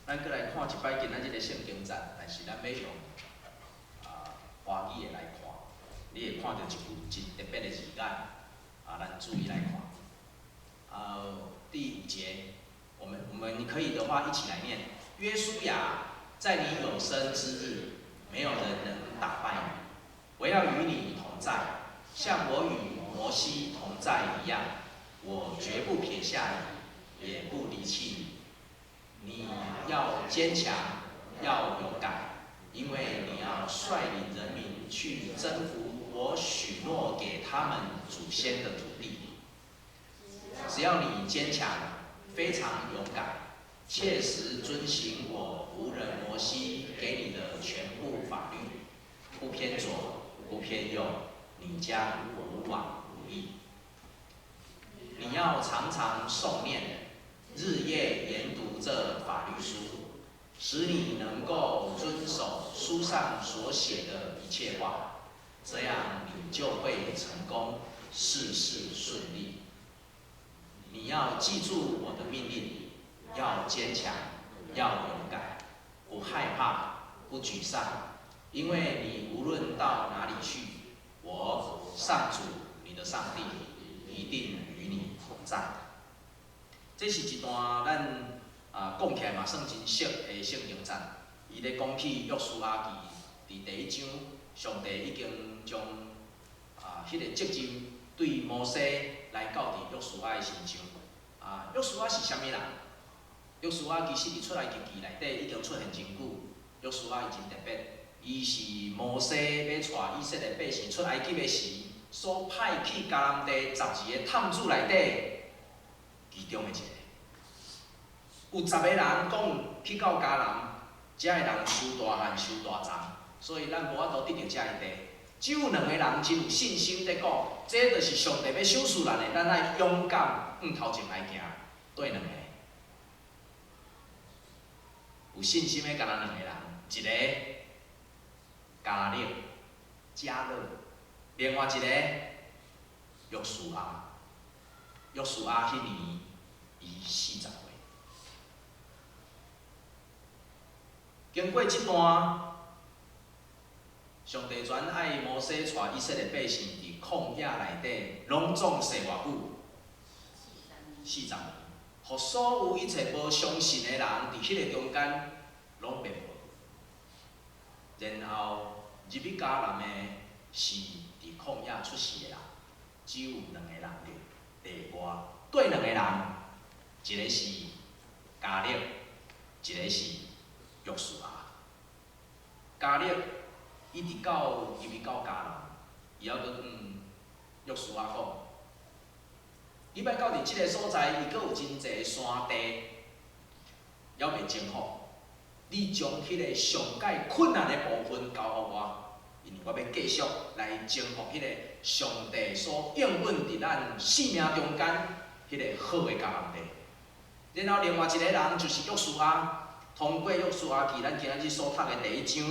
咱閣來看一擺今仔日的聖經節，但是咱欲用華語的來看，你會看著一句真特別的字眼，咱注意來看。第五節，我們可以的話一起來念：約書亞，在你有生之日，沒有人能打敗你。我要與你同在，像我與摩西同在一樣。我絕不撇下你，也不離棄你。你要堅強，要勇敢，因為你要率領人民去征服我許諾給他們祖先的土地。只要你堅強，非常勇敢，切實遵行我僕人摩西給你的全部法律，不偏左，不偏右，你將無往不利。你要常常誦念，日夜研讀這法律書，使你能夠遵守書上所寫的一切話，這樣你就會成功，事事順利。你要記住我的命令，要堅強，要勇敢，不害怕，不沮喪，因為你無論到哪裡去，我上主你的上帝一定與你同在。這是一段咱講起來嘛算真熟的聖經節。伊咧講起約書亞記佇第一章，上帝已經將彼個責任對摩西來交佇約書亞的身上。約書亞是啥物人？約書亞其實佇出埃及記內底已經出現真久。約書亞伊真特別，伊是摩西欲帶以色列百姓出埃及的時，所派去迦南地12個探子內底其中的一個。有十個人講去到迦南，遮的人傷大漢、傷大叢，所以咱無法度得著遮的地。只有兩個人真有信心佇講，這就是上帝欲賞賜咱的，咱愛勇敢向頭前來行。對兩個有信心的，敢若兩個人，一個迦勒、迦勒，另外一個約書亞。約書亞彼年伊40歲。經過這段，上帝轉愛摩西帶以色列百姓佇曠野內底，攏總踅偌久？40年，予所有一切無相信的人，佇彼個中間攏滅無。然後入去迦南的是佇曠野出世的人，只有兩個人例外。對兩個人，一個是迦勒，一個是約書亞。迦勒一直到入去到迦南，伊猶閣向約書亞講：你欲到佇這个所在，伊閣有真濟山地，猶未征服。你將彼个上蓋困難的部分交予我，因為我欲繼續來征服彼个上帝所應允佇咱生命中間彼个好的迦南地。然後另外一個人就是約書亞，通過約書亞記，咱今仔日所讀的第一章，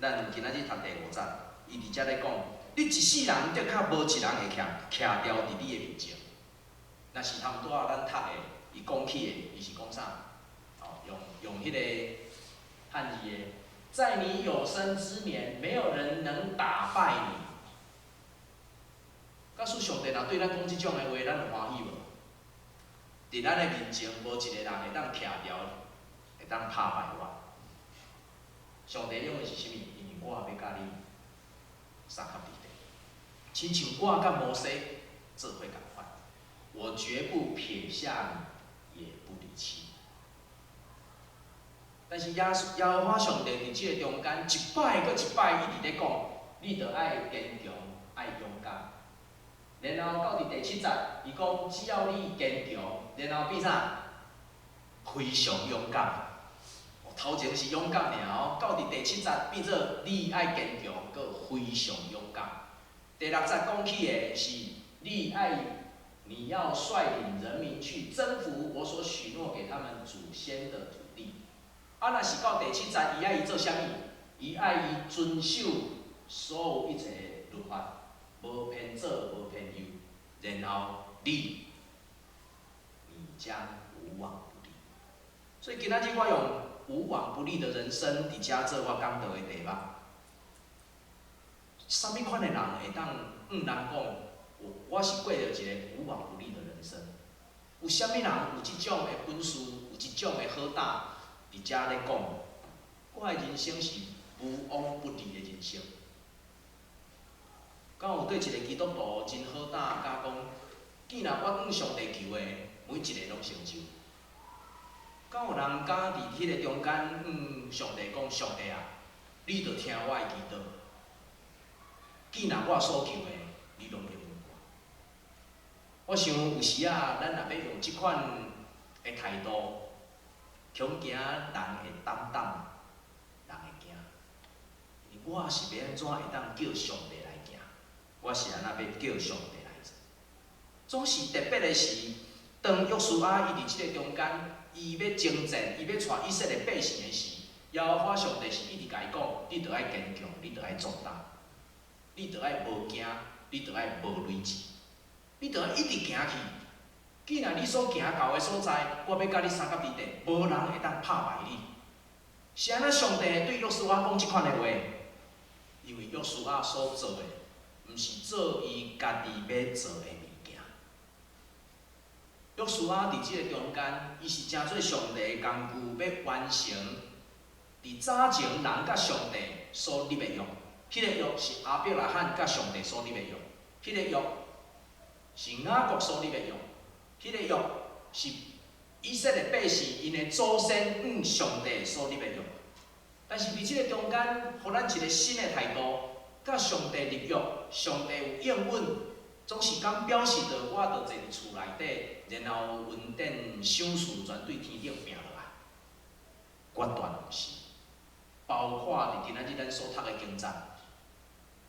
咱今仔日讀第五節，伊佇遮咧講：你一世人的確無一人會徛徛牢佇你的面前。若是頭拄仔咱讀的，伊講起的，伊是講啥？哦，用彼個漢字的，在你有生之年，沒有人能打敗你。假使上帝若對咱講這種的話，咱會歡喜無？佇咱的面前，無一個人會當徛牢，會當拍敗我。上帝用的是啥物？因為我欲佮你相佮佇咧，親像我佮摩西做伙仝款，我絕不撇下你，也不離棄。但是耶和華上帝佇這個中間，一擺閣一擺，伊佇咧講，你著愛堅強，愛勇敢。然後到佇第七節，伊講只要你堅強，然後變啥？非常勇敢。頭前是勇敢爾哦，到佇第七節變做你愛堅強，閣非常勇敢。第六節講起的是你要率領人民去征服我所許諾給他們祖先的土地。若是到第七節，伊愛伊做啥物？伊愛伊遵守所有一切律法，無偏左，無偏右，然後你將無往不利。所以今仔日我用無往不利的人生，佇遮做我講道的題目。啥物款的人會當向人講，我是過著一个無往不利的人生？有啥物人有這種的本事，有這種的好膽，佇遮咧講，我的人生是無往不利的人生？敢有對一个基督徒真好膽，敢講，既然我向上帝求的，每一个攏成就？敢有人敢佇彼个中間向上帝講：上帝啊，你著聽我的祈禱。既然我所求的，你攏應允我。我想有時啊，咱若欲用這款的態度，恐驚人會膽膽，人會驚。我是欲按怎會當叫上帝來行？我是按怎欲叫上帝來做？總是特別的是，當約書亞伊佇這個中間，伊欲征戰，伊欲帶以色列百姓的時，耶和華上帝是一直共伊講：你著愛堅強，你著愛壯膽，你著愛無驚，你著愛無累志，你著愛一直行去。既然你所行到的所在，我欲佮你相佮佇底，無人會當拍敗你。是按怎上帝對約書亞講這款的話？因為約書亞所做的，毋是做伊家己欲做的物件。約書亞佇這个中間，伊是成做上帝的工具，欲完成佇早前人佮上帝所立的約。彼个約是亞伯拉罕佮上帝所立的約，彼个約是雅各所立的約，彼个約是以色列百姓𪜶的祖先向上帝所立的約。但是佇這个中間，予咱一个新的態度，佮上帝立約，上帝有應允，總是敢表示著我著坐佇厝內底，然後恩典賞賜全對天頂拚落來，決斷毋是。包括佇今仔日咱所讀的經節，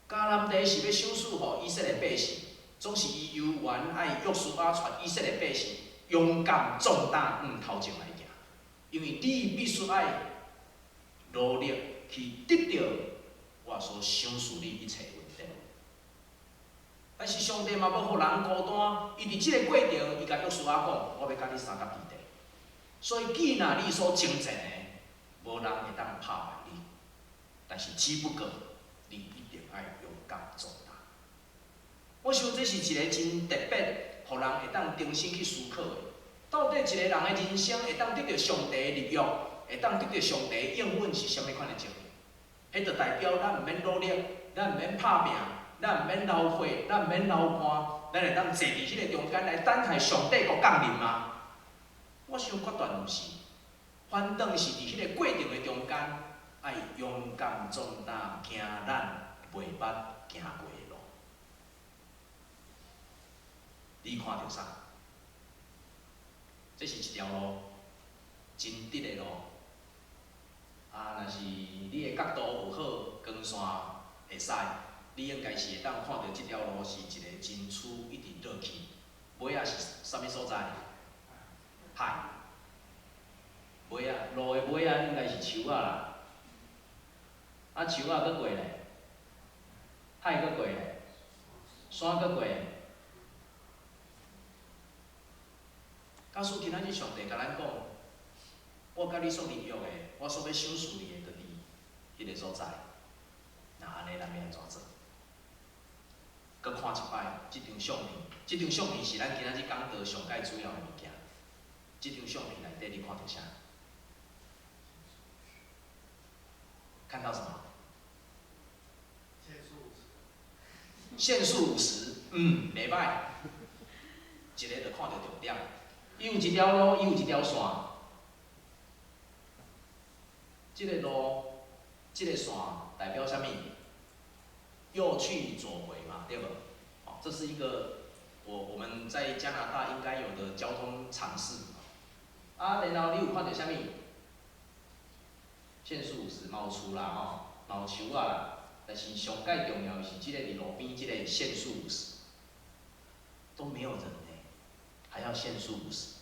迦南地是欲賞賜予以色列百姓，總是伊猶原愛約書亞帶以色列百姓勇敢壯膽向頭前來行，因為你必須愛努力去得著我所賞賜你一切恩典。但是上帝嘛無予人孤單，伊佇這个過程，伊共約書亞講：我欲佮你相佮佇底。所以，既若你所征戰的，無人會當拍敗你。但是只不過，你一定愛勇敢壯膽。我想這是一个真特別，予人會當重新去思考的。到底一个人的人生會當得著上帝的立約，會當得著上帝的應允是啥物款的情形？彼就代表咱毋免努力，咱毋免拍拚，咱毋免流血，咱毋免流汗，咱會當坐佇彼个中間來等待上帝閣降臨嗎？我想決斷毋是，反轉是佇彼个過程的中間，愛勇敢壯膽，行咱袂捌行過的路。你看著啥？這是一條路，真直的路。啊，若是你的角度有好，光線會使，你應該是會當看著這條路是一个真粗，一直落去，尾仔是啥物所在？海。尾仔，路的尾仔應該是樹仔啦。啊，樹仔閣過咧，海閣過咧，山閣過。假使今仔日上帝共咱講，我佮你所立約的，我所欲賞賜你的，就佇彼个所在。那按呢，咱欲按怎做？閣看一擺這張相片，這張相片是咱今仔日講道上蓋主要的物件。這張相片內底，你看著啥？看到什麼？限速五十。限速五十，嗯，袂䆀。一个就看著重點。伊有一條路，伊有一條線。這个路，這个線代表啥物？右去左回嘛，對無？哦，這是一個我們在加拿大應該有的交通常識。啊，然後你有看著啥物？限速五十，嘛有厝啦吼，嘛有樹仔啦。但是上蓋重要的是，這个佇路邊這个限速五十，都沒有人呢，還要限速五十，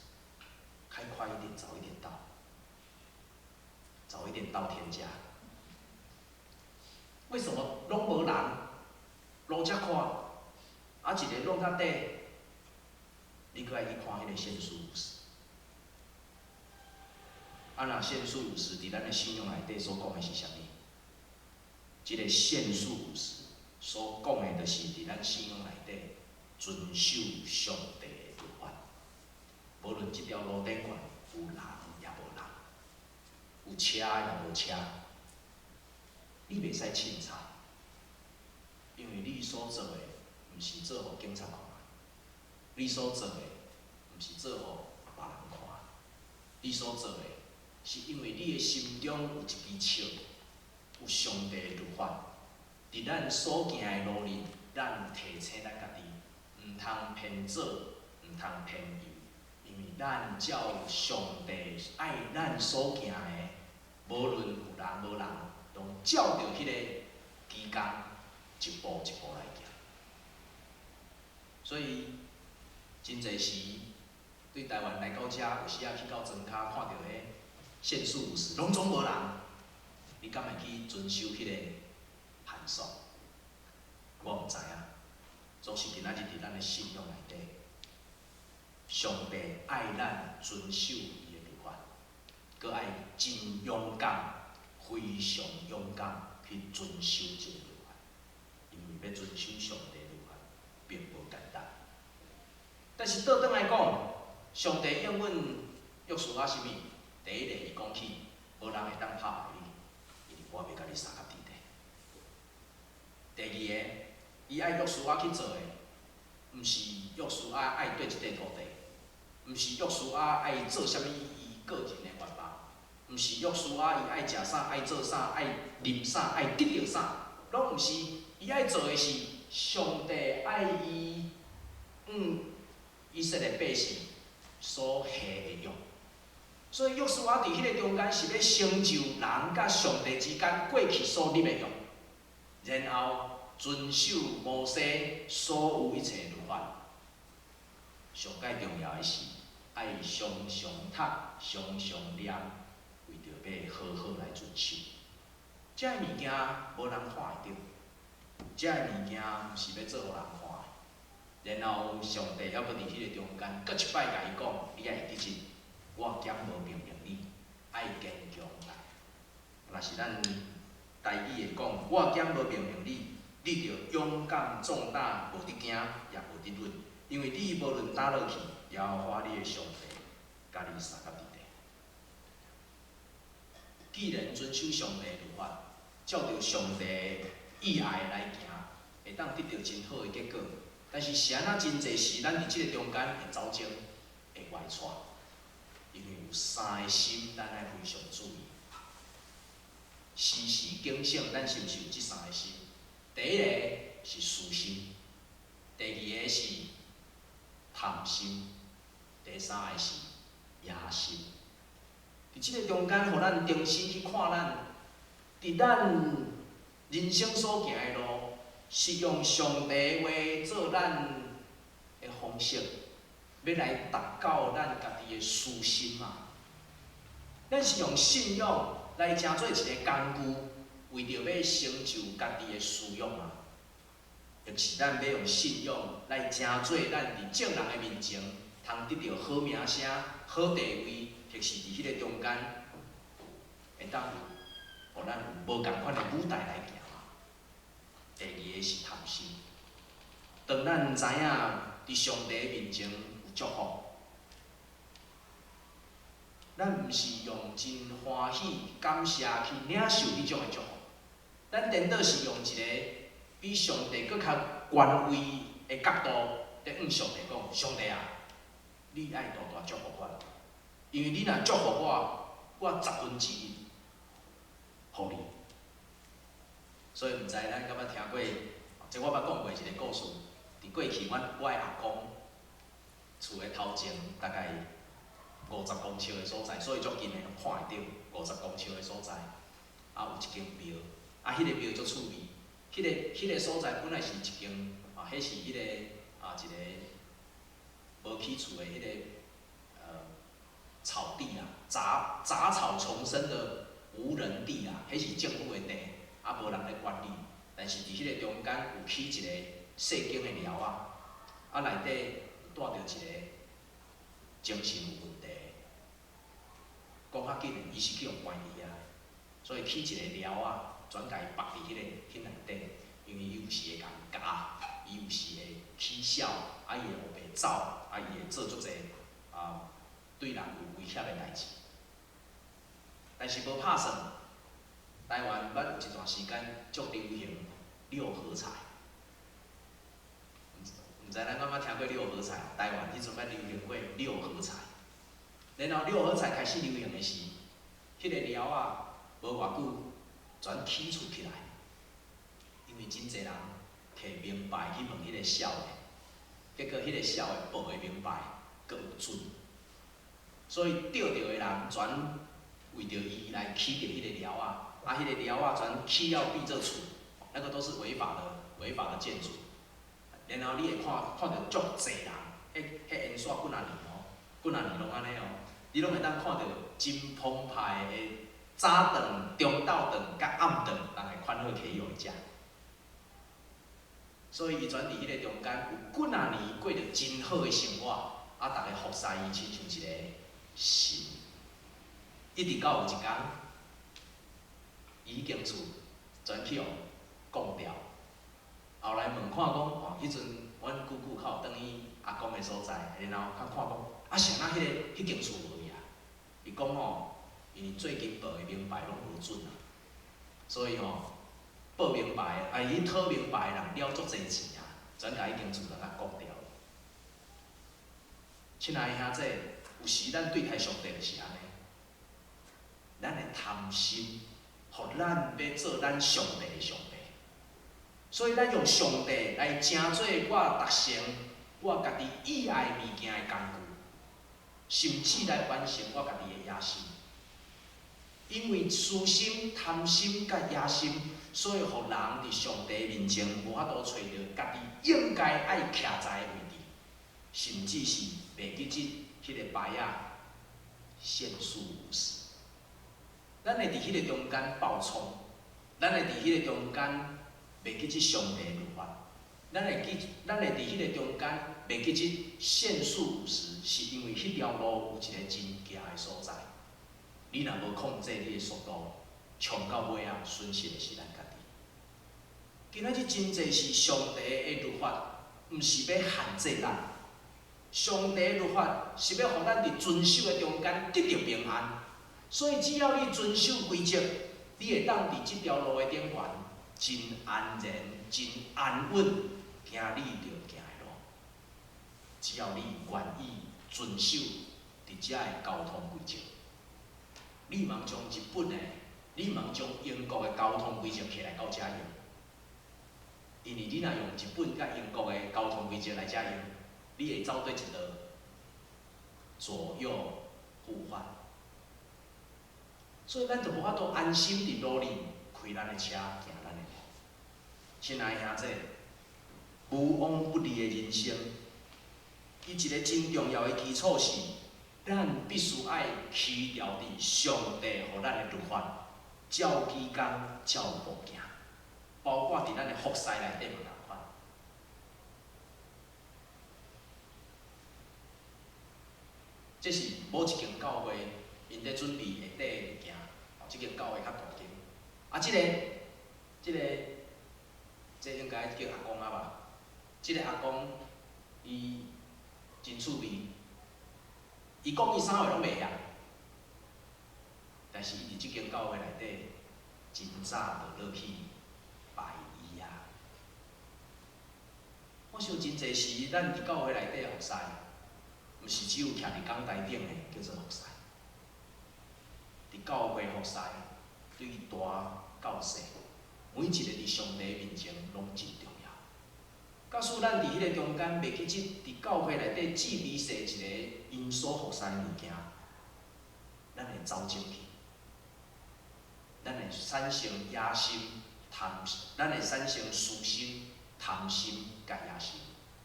開快一點，早一點到，早一點到天家。為什麼攏無人？路遮寬，啊一个攏較短，你閣愛去看彼个限速五十。啊，若限速五十，佇咱的信仰內底所講的是啥物？這个限速五十所講的，就是佇咱信仰內底遵守上帝的律法。無論這條路頂懸有人也無人，有車也無車，你袂使凊彩，因為你所做的毋是做予警察看，你所做的毋是做予別人看，你所做的是因為你的心中有一支尺，有上帝的律法，佇咱所行的路裡，咱提醒咱家己，毋通偏左，毋通偏右，因為咱照上帝愛咱所行的，無論有人無人，攏照著彼個期間，一步一步來行。所以，真濟時對台灣來到遮，有時仔去到莊跤，看著彼限速五十，攏總無人，你敢會去遵守彼個限速？我毋知影。總是今仔日佇咱的信仰內底，上帝愛咱遵守伊的律法，閣愛真勇敢，非常勇敢去遵守這个律法，因為欲遵守上帝律法，並無簡單。但是倒轉來講，上帝應允約書亞啥物？第一个，伊講起，無人會當拍敗你，因為我欲共你相佮佇咧。第二个，伊愛約書亞去做的，毋是約書亞愛對這塊土地，毋是約書亞愛做啥物伊個人的願望，毋是約書亞伊愛食啥、愛做啥、愛啉啥、愛得著啥，攏毋是。伊愛做的是上帝愛伊，以色列百姓所下的約。所以約書亞佇彼个中間是欲成就人佮上帝之間過去所立的約，然後遵守摩西所有一切律法。上蓋重要的是，愛常常讀、常常念，為著欲好好來遵守。這个物件無人看會著，這个物件毋是欲做予人看的。然後上帝猶閣佇彼个中間，閣一擺共伊講：你愛會記得，我減無命令你，愛堅強來。若是咱台語會講，我減無命令你，你著勇敢壯膽，無得驚，也無得慄，因為你無論佗落去，耶和華你的上帝，佮你相佮佇咧。既然遵守上帝律法，照著上帝意愛來行，會當得著真好的結果。但是是按怎真濟時，咱佇這个中間會走鐘，會歪跙，因為有三个心，咱愛非常注意。時時警醒，咱是毋是有這三个心？第一个是私心，第二个是貪心，第三个是野心。佇這个中間，予咱重新去看咱，佇咱人生所行的路，是用上帝話做咱的方式，欲來達到咱家己的私心嗎？咱是用信仰來成做一个工具，為著欲成就家己的私欲嗎？抑是咱欲用信仰來成做咱佇眾人的面前，通得著好名聲、好地位，或是佇彼个中間，會當有，予咱有無仝款的舞台來行嗎？第二个是貪心。當咱知影佇上帝面前有祝福，咱毋是用真歡喜、感謝去領受彼種的祝福，咱顛倒是用一個比上帝閣較權威的角度，佇向上帝講：上帝啊，你愛大大祝福我，因為你若祝福我，我十分之一予你。所以毋知咱敢捌聽過，這我捌講過一个故事。佇過去，阮我的阿公厝的頭前大概50公尺的所在，所以足近的，看會著五十公尺的所在，啊有一間廟，啊彼个廟足趣味，彼个所在本來是一間啊，彼是彼个啊一个無起厝的彼个草地啊，雜草叢生的無人地啊，彼是政府的地，啊無人咧管理，但是佇彼个中間有起一個細間的寮仔，啊內底住著一个精神有問題講較緊的，伊是去予關佇遐，所以起一个寮仔，專共伊縛佇彼个彼內底，因為伊有時會共咬，伊有時會起痟，啊伊會烏白走，啊伊會做足濟啊對人有威脅的代誌。但是無拍算，台灣捌有一段時間足流行六合彩，毋知咱敢捌聽過六合彩？台灣彼陣捌流行過六合彩。然後六合彩開始流行的時，彼个寮仔無偌久全起厝起來，因為真濟人提名牌去問彼个痟的，結果彼个痟的報的名牌閣有準，所以中著的人全為著伊來起著彼个寮仔，啊，彼个寮仔全起了變做厝，那個都是違法的違法的建築。然後你會看看著足濟人，彼彼連續幾若年哦，幾若年攏按呢哦，你攏會當看著真澎湃的早頓、中晝頓佮暗頓，人會款好客予伊食。所以伊全佇彼个中間有幾若年過著真好的生活，啊，逐个服侍伊親像一個神。一直到有一工，伊彼間厝全去予摃掉。後來問看講，哦，彼陣阮姑姑較有轉去阿公的所在，然後較看講，啊是按怎彼个彼間厝無去啊？伊講吼，因為最近報的名牌攏無準啊，所以吼報名牌，啊伊討名牌的人了足濟錢啊，全共彼間厝共甲摃掉。親愛的兄弟，有時咱對待上帝就是按呢，咱的貪心，予咱欲做咱上帝的上帝。所以咱用上帝來成做我達成我家己意愛物件的工具，甚至來完成我家己的野心。因為私心、貪心佮野心，所以予人佇上帝面前無法度揣著家己應該愛徛在的位置，甚至是袂記得彼个牌仔限速50。咱會佇彼个中間爆衝，咱會佇彼个中間袂記得上帝律法，咱會佇彼个中間袂記得限速五十，是因為彼條路有一个真崎的所在。你若無控制你的速度，衝到尾仔，損失的是咱家己。今仔日真濟是上帝的律法，毋是欲限制咱。上帝的律法是欲予咱佇遵守的中間得著平安。所以只要你遵守規則，你會當佇這條路的頂懸真安然、真安穩行你著行的路。只要你願意遵守佇遮的交通規則，你毋通將日本的，你毋通將英國的交通規則提來到遮用，因為你若用日本佮英國的交通規則來遮用，你會走對一道左右互換。所以咱就無法度安心佇路裡開咱的車，行咱的路。親愛兄弟，無往不利的人生，伊一個真重要的基礎是，咱必須愛持牢佇上帝予咱的律法，照基工，照步行，包括佇咱的服侍內底嘛仝款。這是某一間教會，𪜶咧準備下底的物件，這間教會較大間。啊，這个，這个，這應該叫阿公啊吧？這个阿公，伊真趣味。伊講伊啥話攏袂曉，但是伊佇這間教會內底，真早就落去拜伊啊。我想真濟時，咱佇教會內底服侍，毋是只有徛佇講台頂的叫做服侍。佇教會服侍，對大到細，每一个佇上帝面前攏真重要。假使咱佇彼个中間袂記得佇教會內底至微細一个𪜶所服侍的物件，咱會走進去，咱會產生野心、貪，咱會產生私心、貪心佮野心，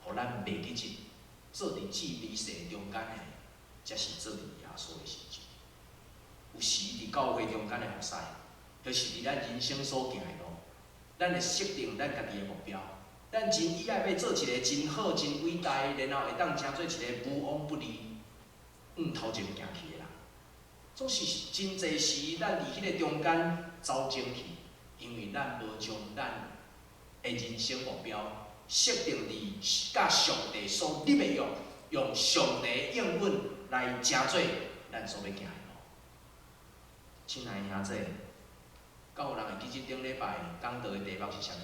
予咱袂記得做佇至微細中間的，才是做佇耶穌的身上。有時佇教會中間的服侍，就是佇咱人生所行的路，咱會設定咱家己的目標。咱真意愛欲做一个真好、真偉大，然後會當成做一个無往不利、向頭前行去的人。總是真濟時，咱佇彼个中間走精去，因為咱無將咱的人生目標設定佇佮上帝所立的約，用上帝應允來成做咱所欲行的路。親愛的兄弟，敢有人會記得頂禮拜講道的題目是啥物？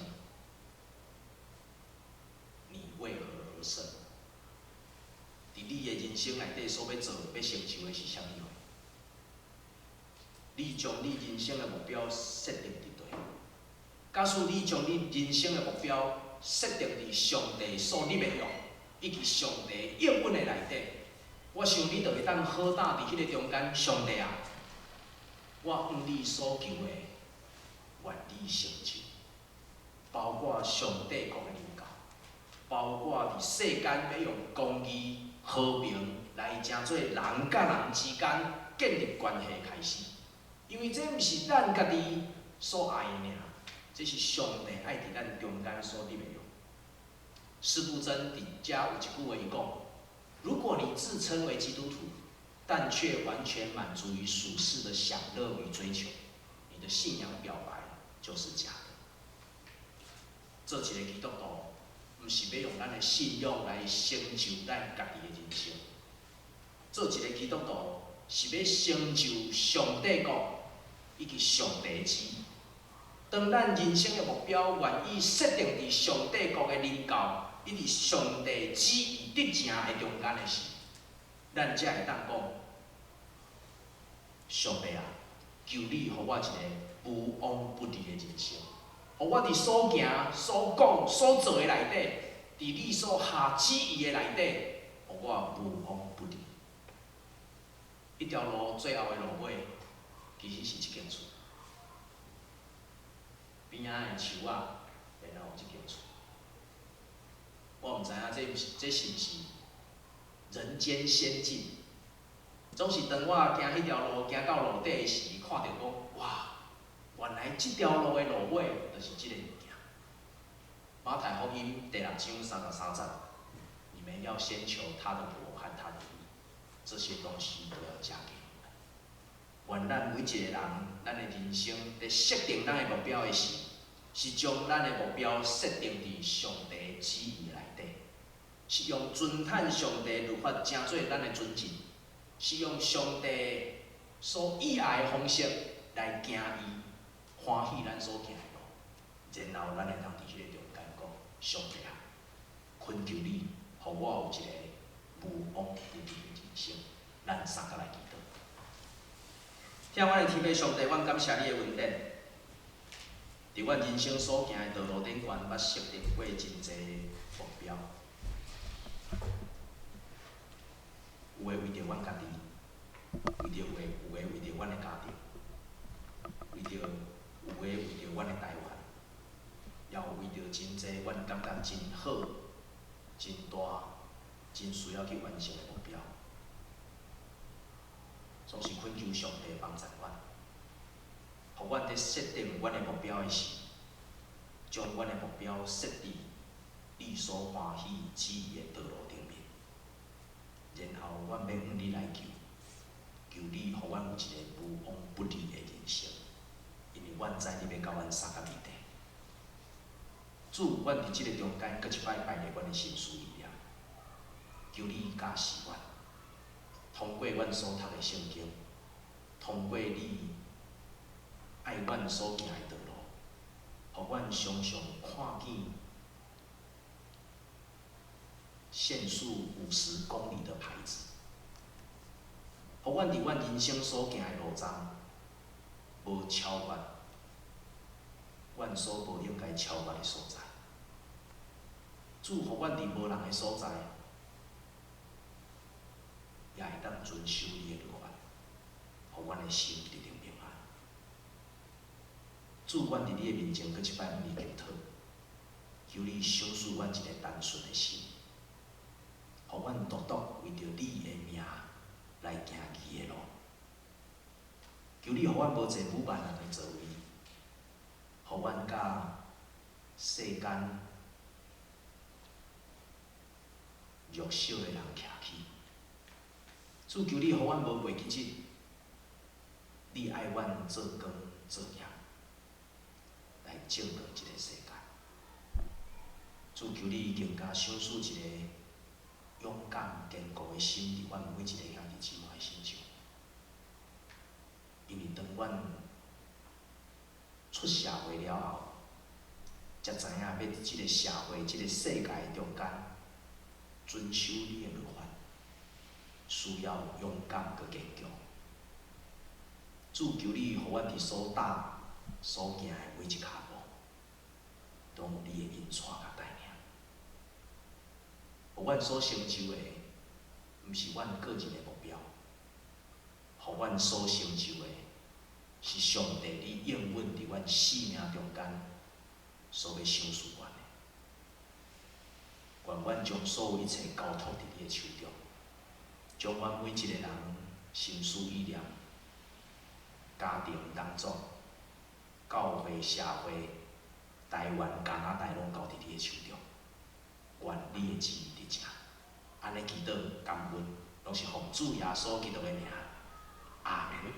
你為何而生？佇你的人生內底所欲做、欲成就的是啥物貨？你將你人生的目標設定佇佗？假使你將你人生的目標設定佇上帝所立的約，以及上帝應允的內底，我想你就會當好膽佇彼个中間，上帝啊，我向你所求的，願你成就，包括上帝國的臨到，包括佇世間欲用公義、和平來成做人佮人之間建立關係開始。因為這毋是咱家己所愛的爾，這是上帝愛佇咱中間所立的約。司布真佇遮有一句話伊講：如果你自稱為基督徒，但卻完全滿足於屬世的享樂與追求，你的信仰表白就是假的。做一个基督徒，毋是欲用咱的信仰來成就咱家己的人生。做一个基督徒，是欲成就上帝國以及上帝旨意。當咱人生的目標願意設定佇上帝國的臨到，以及上帝旨意得成的中間的時，咱才會當講：上帝啊，求你予我一个無往不利的人生，予我佇所行、所講、所做的內底，佇你所下旨意的內底，予我無往不利。一條路最後的路尾，其實是這間厝。邊仔的樹仔，然後有這間厝。我毋知影這毋是，這是毋是人間仙境？總是當我行彼條路，行到路底的時，看著講，哇！原來這條路的路尾就是這个物件。馬太福音第六章三十三節，你們要先求他的國和他的義，這些東西都要加給你們。願咱每一个人，咱的人生佇設定咱的目標的時，是將咱的目標設定佇上帝旨意內底，是用遵趁上帝律法成做咱的準則，是用上帝所喜愛的方式來行伊歡喜咱所行的路，然後咱會當佇彼個中間講：上帝啊，懇求你，予我有一个無往不利的人生。咱三個來祈禱。疼阮的天父上帝，阮感謝你的恩典。佇阮人生所行的道路頂懸，捌設定過真濟目標。有的為著阮家己，為著有的有的為著阮的家庭，為著有的為著阮的台灣，也有為著真濟阮感覺真好、真大、真需要去完成的目標。總是懇求上帝幫助阮，予阮佇設定阮的目標的時，將阮的目標設佇你所歡喜旨意的道路頂面。然後，阮欲向你來求，求你予阮有一个無往不利的人生，因為阮知你欲佮阮相佮佇底。主，阮佇這个中間，閣一擺拜立阮的心思意念，求你教示阮，通過阮所讀的聖經，通過你愛阮所行的道路，予阮常常看見限速50公里的牌子，予阮佇阮人生所行的路途，無超越阮所無應該超越的所在。主，予阮佇無人的所在，也會當遵守你的律法，予阮的心得著平安。主，阮佇你的面前，閣一擺向你求討，求你賞賜阮一个單純的心，予阮獨獨為著你的名來行義的路。求你予阮無坐愚頑人的座位，予阮佮世間弱小的人徛起。主，求你予阮無袂記得，你愛阮做光做鹽，來照亮這个世界。主，求你更加賞賜一个勇敢堅固的心，佇阮每一個兄弟姊妹的身上。因為當阮出社會了後，才知影欲佇這个社會、這个世界中間遵守你的律法，需要勇敢閣堅強。主，求你予阮佇所踏所行的每一跤步，攏有你的引帶佮帶領。予阮所成就的，毋是阮個人的目標，予阮所成就的，是上帝你應允佇阮生命中間所欲賞賜阮的。願阮將所有一切交託佇你的手中，將阮每一個人心思意念、家庭工作、教會、社會、台灣、加拿大攏交佇你的手中。願你的旨意得成。按呢祈禱感恩，攏是奉主耶穌基督的名。阿門。